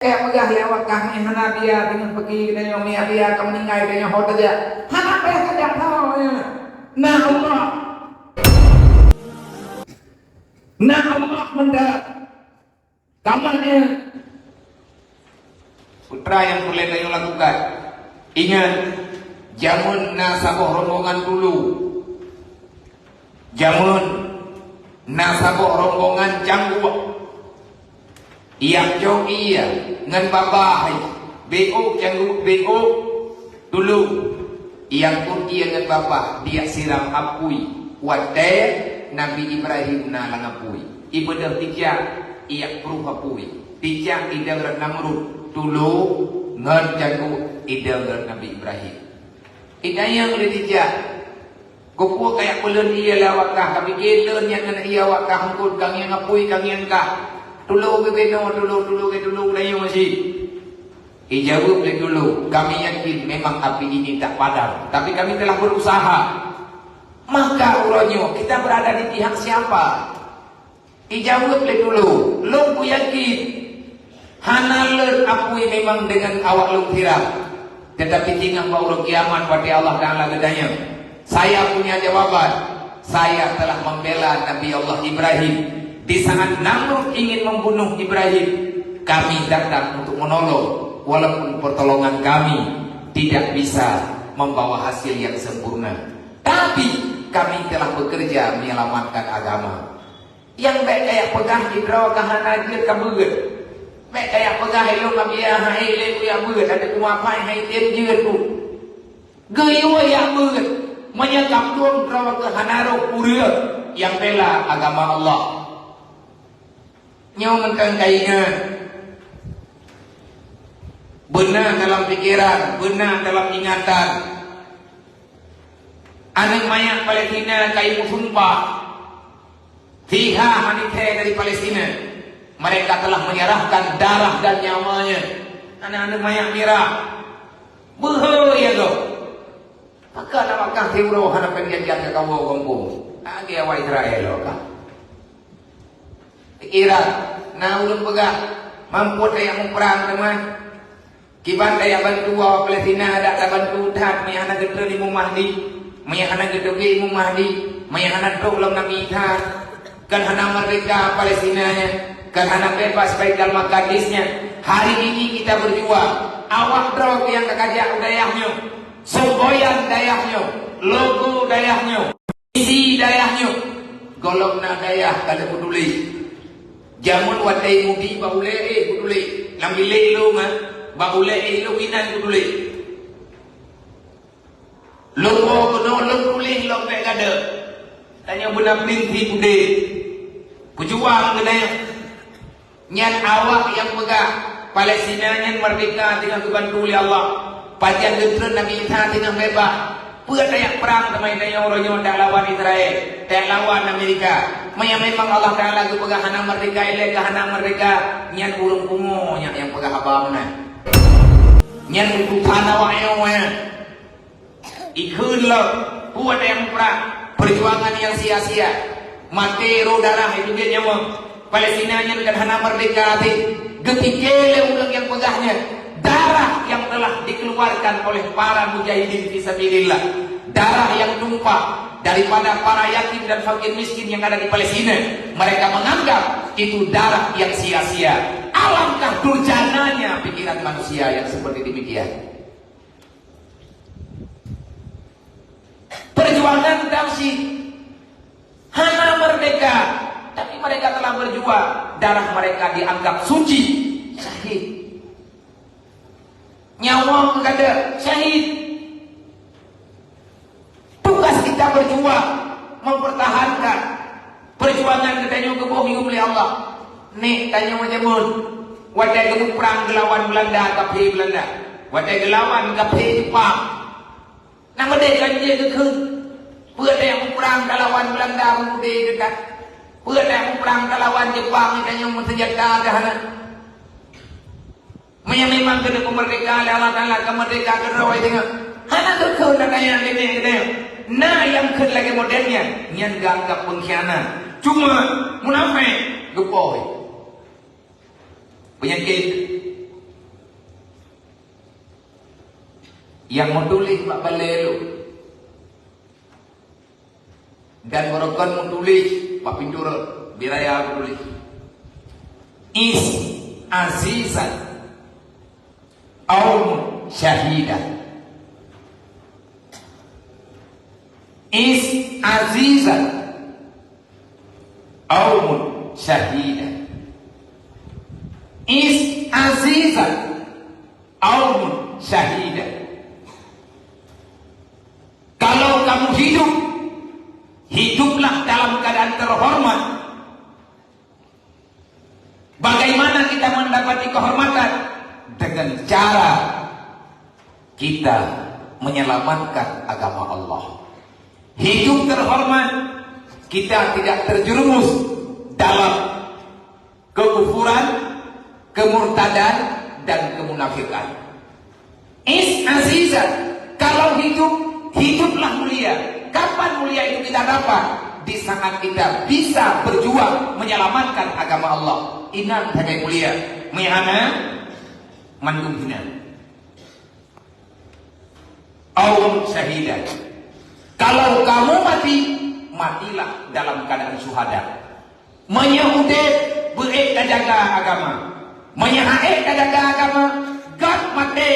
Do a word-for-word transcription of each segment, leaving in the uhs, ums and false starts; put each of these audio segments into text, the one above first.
Eh, peugah ya wakah meuhana biya deungon peuki geutanyoe, meuhana biya ka meuninggai geutanyoe ho tajak. Hana payah tajak tho, ya. Na Allah. Na Allah mantap. Kamoe putra nyang peureulée tanyoe lakukan. Ingat, jameun na saboh rombongan dulu. Jameun na saboh rombongan cangguek. Iyak cok iya ngon babah, beok cangguek beok. Tulông, iyak pun ié ngon babah, diyak siram apui. Watée Nabi Ibrahim na lam apui, ibeudôh tijak, iyak pruh apui. Tijak idong rot Namrud, tulông ngon cangguek idong rot Nabi Ibrahim. Idayang lé tijak, keupeue kayak peulon ié lé awak kah, tapi lôn nyang ngon ié awak kah eungkôt, ka ngieng apui, ka ngieng kah. Tulông geubenoe, tulông, tulông, tulông dayung masih. Ijaweueb lé tulông, "Kami yakin memang api ini tak padam, tapi kami telah berusaha." Maka uroe nyoe kita berada di pihak siapa? Ijaweueb lé tulông, "Lôn kuyakin hana lôn apui memang deungon awak lôn siram, tetapi singoh bak uroe kiamat watée Allah Taala geutanyong." Saya punya jawaban. Saya telah membela Nabi Allah Ibrahim. Di saat Namrud ingin membunuh Ibrahim, kami datang untuk menolong, walaupun pertolongan kami tidak bisa membawa hasil yang sempurna. Tapi kami telah bekerja menyelamatkan agama. Nyang bék kayak peugah sidroe ka hana jeuet ka beuet. Bék kayak peugah ilong abiya hai lé kuya beuet, ada kumapai hai tem jeuet ku. Geuyue yak beuet, meunyoe kampung droe keuh hana rhoh ureuëng nyang bela agama Allah. Nyoe mantong ka ingat. Beuna dalam pikiran, beuna dalam ingatan. Aneuk manyak Palestina ka imeusumpah. Siha manisé dari Palestina, mereka telah menyerahkan darah dan nyawanya. Aneuk-aneuk manyak mirah. Beuhe ya gob. Maka na makah siuroe hana peunjanjian keu kamoe gampông. Lagée awak Israel ka. Iran, na ulôn peugah, mampu tajak muprang teuma. Kiban tajak bantu awak Palestina, dak tabantu that, meunyo hana geutreun Imam Mahdi, meunyo hana geuteubiet Imam Mahdi, meunyo hana trok lom Nabi Isa, kan hana merdeka Palestina nyan, kan hana bebas Baitul Maqdis nyan. Hari ini kita berjuang. Awak droe nyang ka kajak u dayah nyoe, semboyan dayah nyoe, logo dayah nyoe. Isi dayah nyoe, gohlom na dayah ka lheueh peutuléh. Jameun watée mubi bak ulée éh peutuléh, lam bilék lôn, bak ulée éh lôn inan peutuléh. Lôn po keunoe lôn tuléh lom bék gadôh. Tanyoe beuna prinsip udeb. Peujuang keunoe. Nyan awak nyang peugah Palestina nyan merdeka teungoh geubantu lé Allah. Pajan geutreun Nabi Isa teungoh beubaih. Peue tajak prang teuma tanyoe uroe nyoe tajak lawan Israel, tajak lawan Amerika. Meunyo memang Allah Taala geupeugah hana merdeka ilée ka hana merdeka, nyan ureuëng pungo nyan nyang peugah haba meunan. Nyan utusan awak nyoe nyan. Ikheun lom, peue nyang muprang, peujuangan nyang sia-sia. Maté rôh darah itu dia nyawa. Palestina nyan kan hana merdeka teuh. Geupike lé ureuëng nyang peugah nyan, darah yang telah dikeluarkan oleh para mujahidin fisabilillah, darah yang tumpah daripada para yatim dan fakir miskin yang ada di Palestina. Mereka menganggap itu darah yang sia-sia. Alangkah durjananya pikiran manusia yang seperti demikian. Perjuangan Tamsyi hana merdeka, tapi mereka telah berjuang. Darah mereka dianggap suci, syahid. Nyawa keugada, syahid. Tugas kita berjuang, mempertahankan perjuangan geutanyoe geuboh yuem lé Allah. Nek tanyoe jameun, watée geumuprang geulawan Belanda, kafé Belanda, watée geulawan kafé Jepang, na meudeh kan jih geukheun, peue nyang muprang talawan Belanda meudeh geutan? Peue nyang muprang talawan Jepang tanyoe meuseunjata dah na? Meunyo memang keuneuk meumerdeka lé Allah Taala, ka merdeka keudroe teungoh. Hana geukheun na nyang nenek geutanyoe. Na nyang kheun lagée model nyan, nyan geuanggab peungkhianat. Cuma munafék geupoh. Peunyakét. Nyang meutuléh bak balée lôn, dan barokon meutuléh bak pintoe rot, bie raya meutuléh, "Is azizan au syahida." Is azizan au syahida. Is azizan au syahida. Kalau kamu hidup, hiduplah dalam keadaan terhormat. Bagaimana kita mendapati kehormatan? Dengan cara kita menyelamatkan agama Allah. Hidup terhormat, kita tidak terjerumus dalam kekufuran, kemurtadan, dan kemunafikan. Is azizan, kalau hidup, hiduplah mulia. Kapan mulia itu kita dapat? Di saat kita bisa berjuang menyelamatkan agama Allah. Inan sagai mulia. Meuhana, mandum hina. Au syahidan. Kalau kamu mati, matilah dalam keadaan syuhada. Meunyoe udeb, beuék tajaga agama. Meunyoe han ék tajaga agama, göt maté.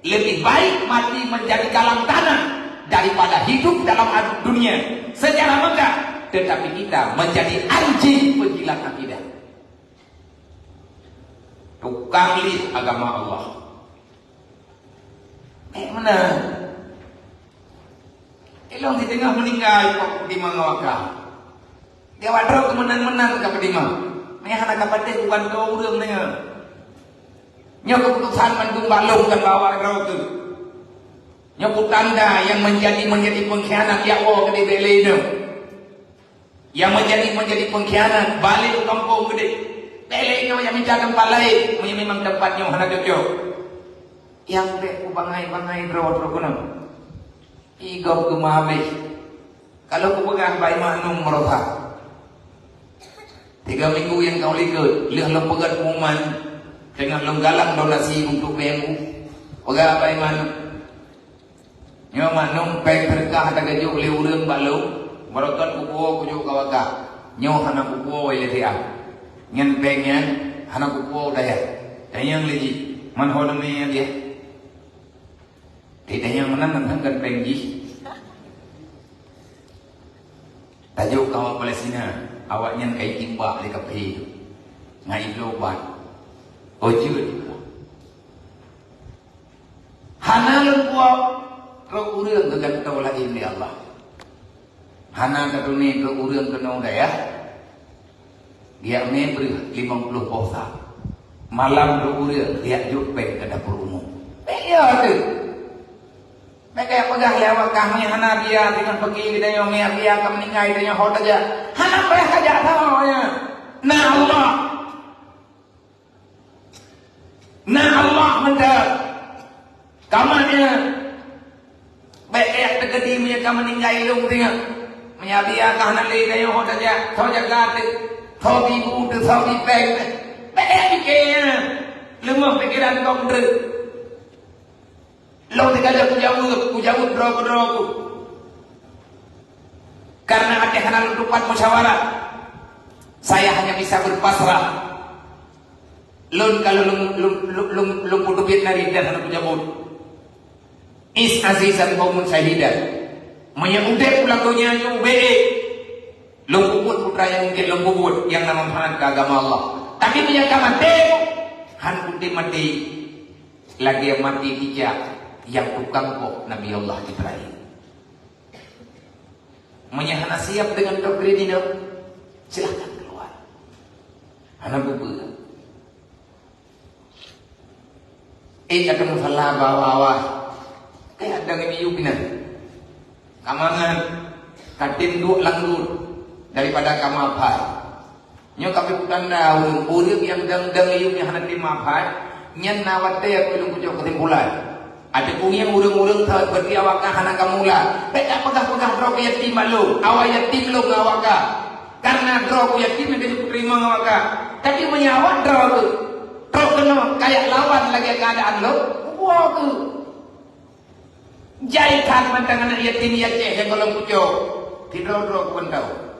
Lebih baik mati menjadi kalang tanah daripada hidup dalam dunia secara megah, tetapi kita menjadi anjing penjilat akidah. Tukang liet agama Allah. Ék meunan. Ilong siteungoh meuninggai, peutimang awak ka. Di awak droe keu meunan-meunan ka peutimang. Meuhana ka patéh bukan droe ureuëng deungoe. Nyoe keuputosan mandum bak lôn, bukan bak awak droe keu. Nyoe peutanda nyang menjadi, menjadi pengkhianat jak woe keudéh bèk lé nyoe. Nyang menjadi, menjadi pengkhianat balik kampung keudéh. Bèk lé nyoe nyang mita teumpat laén, meunyoe memang teumpat nyoe hana cocok. Nyang bèk kubangai-bangai droe-droe keunoe. Igop geumeuhabéh. Kalau kupeugah bak Imam Nung meurasa. Tiga minggu nyang ka u likot, lheueh lôn peugöt pengumuman, teungoh lôn galang donasi untuk P M U. Peugah bak Imam Nung. Nyoe Mak Nung, péng seudeukah tageujok lé ureuëng bak lôn, barokon kupuwoe kujok keu awak kah. Nyoe hana kupuwoe lé siat. Nyan péng nyan hana kupuwoe dayah. Tanyong lé jih, man ho leumé nyan dia. Di tanyong meunan, meunan kan péng jih. Tajok keu awak Palestina, awaknyan ka jitimbak lé kafé tu. Ngon ibloe ban. Oh, jeuet. Hana lôn puwoe, trok ureuëng geugantoe laén lé Allah. Hana tatuné trok ureuëng keunoe dayah. Geujak mé breueh limong ploh boh sa. Malam trok ureuëng geujak jok péng keu dapur umum. Bèk yo teuh. Bèk gaya peugah lé awak kah, meuhana bia, singoh peugi geutanyoe meuhana bia ka meuninggai, tanyoe ho tajak. Hana payah tajak sahoe nyan. Na Allah. Na Allah mantong. Kamoe nyan, bèk gaya teukeudi meunyoe ka meuninggai lôn singoh. Meuhana bia ka hana lé, tanyoe ho tajak, soe jaga teuh, soe bi bu teuh, soe bi péng teuh. Bèk gaya pike nyan. Leumoh pikeran gobnyan. Lôn teuka jak kujaweueb, kujaweueb droe keudroe ku. Karena até hana lôn tupat musyawarah, saya hanya bisa berpasrah. Lôn kalau lôn, lôn, lôn, lôn, lôn peuteubiet nari dan hana kujaweueb. Is azizan qaumun syahidan. Meunyoe udeb ulang donya nyoe ubé, lôn peubuet peukara nyang mungken lôn peubuet nyang na manfaat keu agama Allah. Tapi meunyoe ka maté, han kutem maté. Lagèe maté ija nyang tukang poh Nabi Allah Ibrahim. Meunyoe hana siap deungon doktrin nyoe, silahkan keluar. Hana bubu. Eh, ka teumusala bak awah-awah. Kaya dang miyueb inan. Ka mangat, ka tem duek lam got daripada ka meuaphai. Nyoe ka pih peutanda ureuëng, ureuëng nyang dang-dang yum nyang hana teurimong phat, nyan na watèe keu lôn kujok keusimpulan. Adak ureuëng, ureuëng-ureuëng thot, berarti awak nyan hana ka mula. Bèk tapeugah-peugah droe keu yatim bak lôn, awai yatim lôn ngon awak nyan. Karena droe keu yatim nyan ka jeuet kuteurimong awak nyan. Tapi meunyoe awak droe keu, trok keunoe kajak lawan lagèe keuadaan lôn, kupuwoe keu. Jai that mantong aneuk yatim di Aceh nyang gohlom pucok. Sidroe-droe keu mantong.